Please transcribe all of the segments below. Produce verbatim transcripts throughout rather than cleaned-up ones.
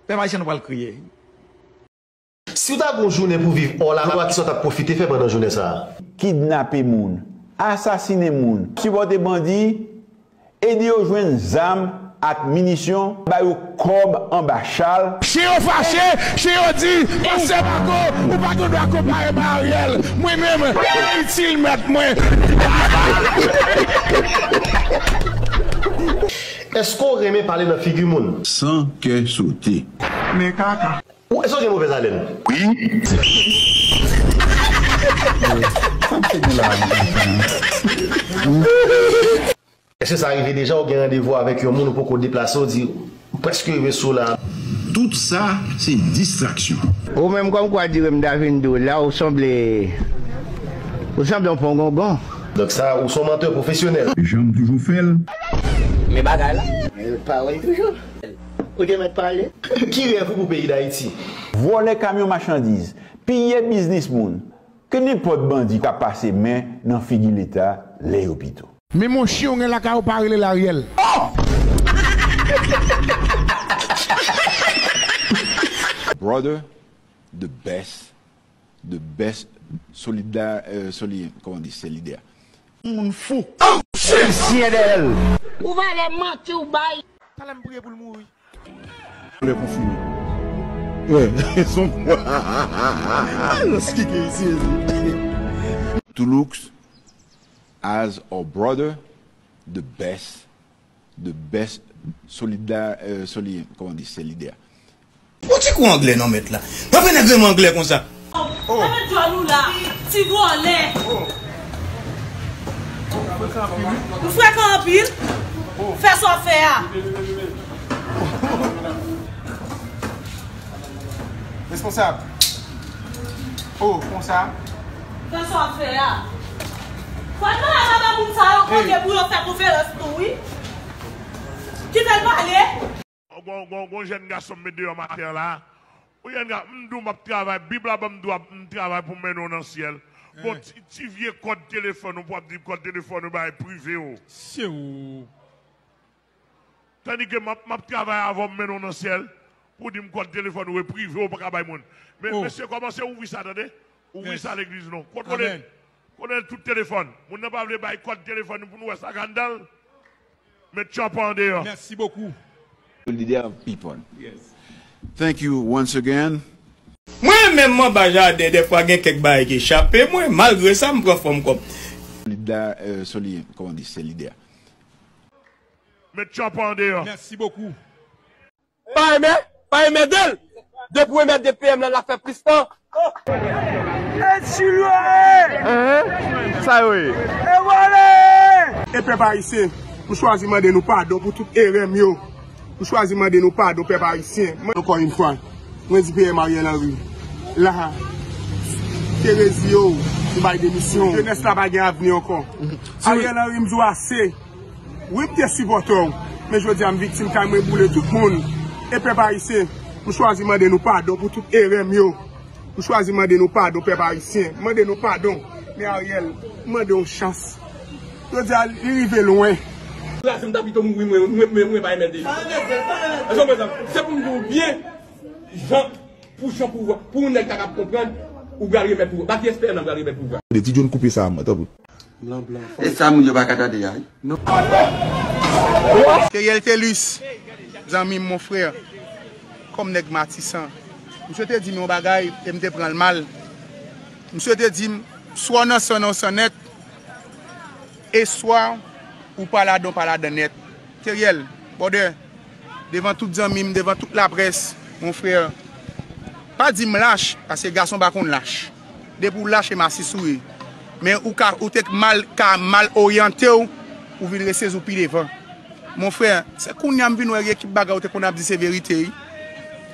Pèp ayisyen nou pral kriye. Si w ta gen yon jounen pou viv hors la loi, kisa w t ap pwofite fè pandan jounen sa a? Kidnape moun, asasinen moun, sipòte bandi, ede yo jwenn zam ak minisyon, ba yo kòb anba chal. Chen yo fache, chen yo di, pastè Marco, ou pa gen dwa konpare m a Ariel. Mwen menm, itil mèt mwen. Èske w renmen pale nan figi moun? San kè sote. Men kaka. Ou, èske w gen movèz alèn? Wi. Sa m te gen la? Èske sa rive deja ou gen randevou avèk yon moun ou poko deplase, ou di, "M prèske rive sou la"? Tout sa, se distraksyon. Ou menm kòm kwa di w m ta vin di w la, ou sanble, ou sanble yon pongongon. Donk sa, ou se yon mantè pwofesyonèl. Jan m toujou fè l. Men bagay la. Men pawòl toujou. Ou te mèt pale. Ki rèv ou pou peyi Dayiti? Vòlè kamyon machandiz, piye biznis moun, ke nenpòt bandi ka pase men nan figi Leta lè yo pito. Men monchè, ou gen lakay ou pa rele l Ariel. Brother, the best, the best, solida, euh, soli-, kòman di, solidè. Moun fou. Chyen dèyè l. Ou valè manti ou bay. Talè m priye pou l mouri. Lè konfime. Wè, son. Lòs ki gen isi, isi. To looks as our brother, the best, the best, solida, euh, soli-, kòman di, solidè. Ou ti kou anglè non mèt la. Nan fè nèg renmen anglè konsa. Sa mèt djòl ou la, ti vòlè. Ou frekan anpil. Fè sa w fè a. Responsab. Oh, konsa. Fè sa w fè a. Fò n pale a papa moun sa yo kote pou yo fè konferans tou, wi. Kite l pale. Gon, gon, gon jèn gason m met deyò maten an la. Yon jèn gason, m di w m ap travay, Bib la ban m dwa m travay pou m mennen w nan syèl. Bon, ti, ti vye kòd telefòn ou pou ap di kòd telefòn ou bay prive w. Se ou. Tandike m ap, m ap travay avè w, m mennen w nan syèl, pou w di m kòd telefòn ou e prive w pa ka bay moun. Men, mesye, kòmanse ouvri sa, tande. Ouvri sa legliz nou. Kontwole. Kontwole tout telefòn. Moun nan pa vle bay kòd telefòn nou pou nou wè sa k anndan l. Met tchòp an deyò. Mèsi bokou. Leader of people. Yes. Thank you once again. Mwen menm m anba jaden, dèfwa gen kèk bagay ki chape mwen, malgre sa m pran fòm kòm. Leader, euh, soli-, kòman di, se lidè. Met tchòp an deyò. Mèsi bokou. Pa renmen, pa renmen de l. Depi w renmen de P M lan, l ap fè plis tan. Enhen, sa yo ye. E pèp ayisyen, m chwazi mande nou padon pou tout erè m yo. M chwazi mande nou padon, pèp ayisyen. Mwen, ankò yon fwa, mwen di P M Ariel Henry, la, te reziye w, ou bay demisyon. Jenès la pa gen avni ankò. Ariel Henry, m di w ase. Wi, m te sipòtè w, men jodi a m viktim, kay mwen boule, tout moun. E pèp ayisyen, m chwazi mande nou padon pou tout erè m yo. M chwazi mande nou padon, pèp ayisyen. M mande nou padon. Men Ariel, m mande yon chans. Jodi a, li rive lwen. La, si m ta pito mouri, mwen, mwen, mwen, mwen pa renmen de. Èske w konprann sa? Se pou m di w byen, jan, pou jan pouvwa, pou yon nèg ta kab konprann, ou pral remèt pouvwa. Pa ki espè nan pral remèt pouvwa. De ti John koupe sa, mwen, tanpri. E sa moun yo pa ka tande a, wi. Teriel Thelus, zanmi m, mon frè, kòm nèg Matisan, misye te di m yon bagay e m te pran l mal. Misye te di m, swa w nan san nan w san nèt, e swa ou pa ladan w pa ladan nèt. Teriel, brother, devan tout zanmi m, devan tout laprès, mon frè, pa di m lach, paske gason pa konn lach. Depi w lach, e masis ou ye. Men ou ka, ou te mal, ka mal oryante w, ou vin resezi w pi devan. Mon frè, se kounye a m vin wè gen ki bagay ou te konn ap di se verite, wi.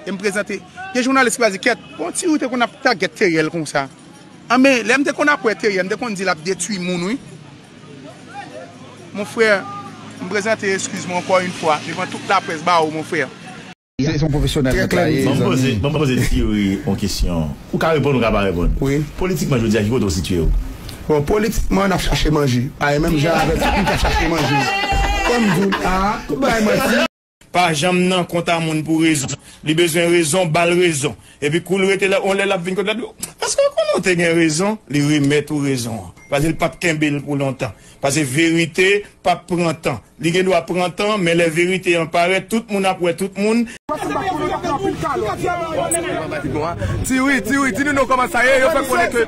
E m prezante, gen jounalis ki pral di, kèt, bon, ti ou te konn ap tagèt Teriel konsa. Anben, lè m te konn ap wè Teriel, m te konn di l ap detwi moun, wi. Mon frè, m prezante eskiz mwen ankò yon fwa devan tout laprès ba ou, mon frè. Se, se yon pwofesyonèl nèt la ye. Ban m poze, ban m poze Thierry yon kesyon. Ou ka reponn, ou ka pa reponn. Wi. Politikman, jodi a, ki kote w sitiye w? Bon, politikman, n ap chache manje. Parèy menm jan avèk tout moun k ap chache manje. Kòm di w la, tout bagay manti. pa janm nan kont a moun pou rezon. Li bezwen rezon, ba l rezon. Epi kou l rete la, yon lè l ap vin kote l ap di w, èske w konnen w te gen rezon? Li remèt ou rezon an. Paske l p ap kenbe l pou lontan. Paske verite p ap pran tan. Li gen dwa pran tan, men lè verite an parèt, tout moun ap wè tout moun. Tiwi, Tiwi, di nou non kòman sa ye, yo fè konnen ke.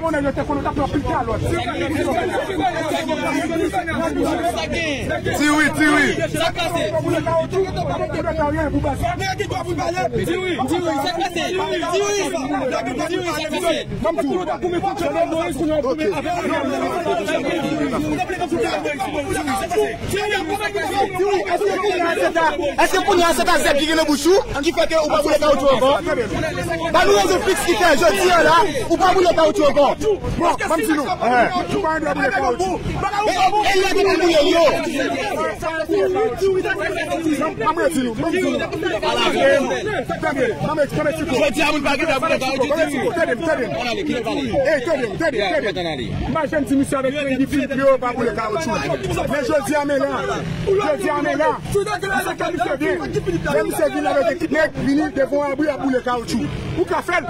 Tiwi, Tiwi. Èske kounye a se ta zèb ki gen nan bouch ou ki fè ke ou pa boule kawotchou ankò? Ba nou rezon fiks ki fè jodi a la ou pa boule kawotchou ankò. Bon, ban m di nou. Ehe. Nou pa gen dwa boule kawotchou. E, e yo te konn boule l yo. Ban m redi nou, ban m di nou. Tande, ban m, ban m eksplike. Jodi a moun pa gen dwa boule kawotchou. Tande, tande. Ey, tande, tande, tande. M pa janm di misye avèk kredi filtre yo pa boule kawotchou. Men jodi a men la. Jodi a men la. Misye ka misye byen. Lè misye vin avèk ekip nèg, vini devan abri ap boule kawotchou. Ou ka fè l.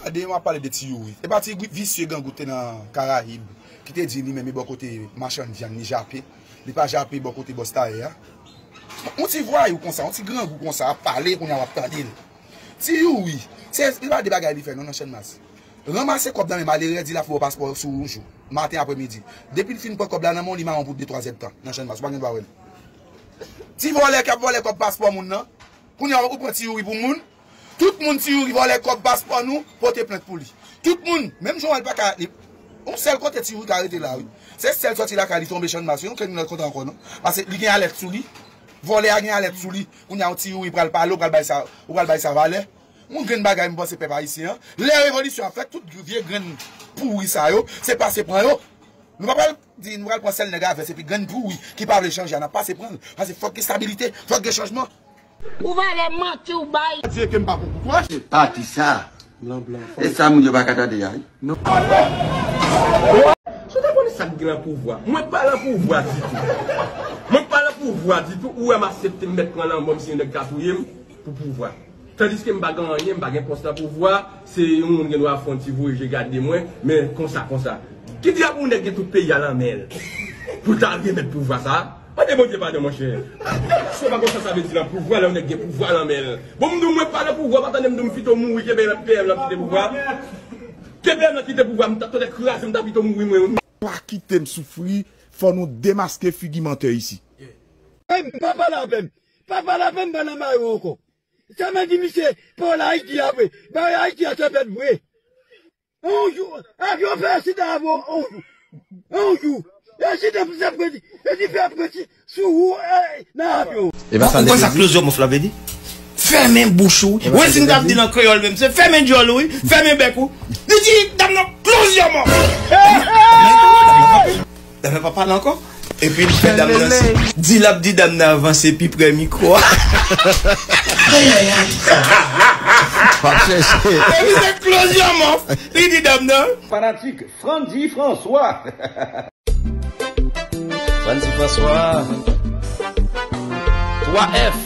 Gade, m ap pale de Ti Youri. E pa ti visye grangou te nan Karayib ki te di li menm e bò kote machann vyann li jape. Li pa jape bò kote bòs tayè a. Yon ti vwayou konsa, yon ti grangou konsa, ap pale, kounye a w ap tande l. Ti Youri, se, li pa de bagay li fè non nan Channmas. Ranmase kòb nan men malere, di l ap fè w paspò sou yon jou. Maten apremidi. Depi l fin pran kòb la nan men w, li mawon pou de twa zèdtan nan Channmas. Ou pa gen dwa wè l. Ti vòlè k ap vòlè kòb paspò moun nan. Kounye a ou pran Ti Youri pou moun. Tout moun Ti Youri vòlè kòb paspò nou, pote plent pou li. Tout moun, menm Joel pa ka, li, yon sèl kote Ti Youri ka rete la, wi. Se sèl sòti lakay li tonbe Channmas, wi, yon kenn lòt kote ankò, non. Paske li gen alèt sou li. Vòlè a gen alèt sou li. Kounye a yon Ti Youri pral pale, ou pral bay sa, ou pral bay sa valè. Yon grenn bagay, m panse pèp ayisyen an. Lè revolisyon ap fèt, tout vye grenn pouri sa yo, se pase pran yo. Nou pa pral di, nou pral pran sèl nèg avès, epi grenn pouri ki pa vle chanje a, n ap pase pran l. Paske fòk gen estabilite, fòk gen chanjman. Ou valè manti ou bay. Di ke m pa pran pouvwa. Se pati sa. Blan, blan. E sa moun yo pa ka tande a, wi. Non. Si w te konnen sa k gen nan pouvwa. Mwen pa nan pouvwa ditou. Mwen pa nan pouvwa ditou. Ou wè m aksepte m mèt pran lanmò m si yon nèg ka touye m pou pouvwa. Tandiske m pa gen anyen, m pa gen pòs nan pouvwa, se yon moun gen dwa fè yon ti voye je gade mwen, men konsa, konsa. Ki dyab yon nèg gen tout peyi a nan men l pou l ta remèt pouvwa sa a? Mande Bondye padon, monchè. Si w pa konn sa sa vle di nan pouvwa, lè yon nèg gen pouvwa nan men l. Bon, m di w, mwen pa nan pouvwa, pa tande m di w m pito mouri, kenbe P M nan kite pouvwa. Kenbe P M nan kite pouvwa, m ta tande kraze, m ta pito mouri, mwen. Pa kite m soufri, fò nou demaske figi mantè isi. Ey, m pa pale avè m. Pa pale avè m, m pa nan mare w ankò. Sa m di misye, pa w la Ayiti a vre. Bay Ayiti a se pèt vre. On jou, avyon pè sida avyon, on jou. On jou. E si te pou se predi, e di fè predi sou ou, e, nan avyon. E pa sa l te vle di. Ou konn sa close your mouth la vle di? Fèmen bouch ou. E pa sa l te vle di. Wè si m t ap di l an kreyòl menm, se fèmen djòl ou, wi. Fèmen bèk ou. Li di, dam nan, close your mouth. Dam nan pa pale ankò. Epi l fè dam nan di l ap di dam nan avanse pi pre mikwo a. Ayayay. Epi se close your mouth. Li di dam nan. Fanatik Frandy François. Frandy François. Twa F.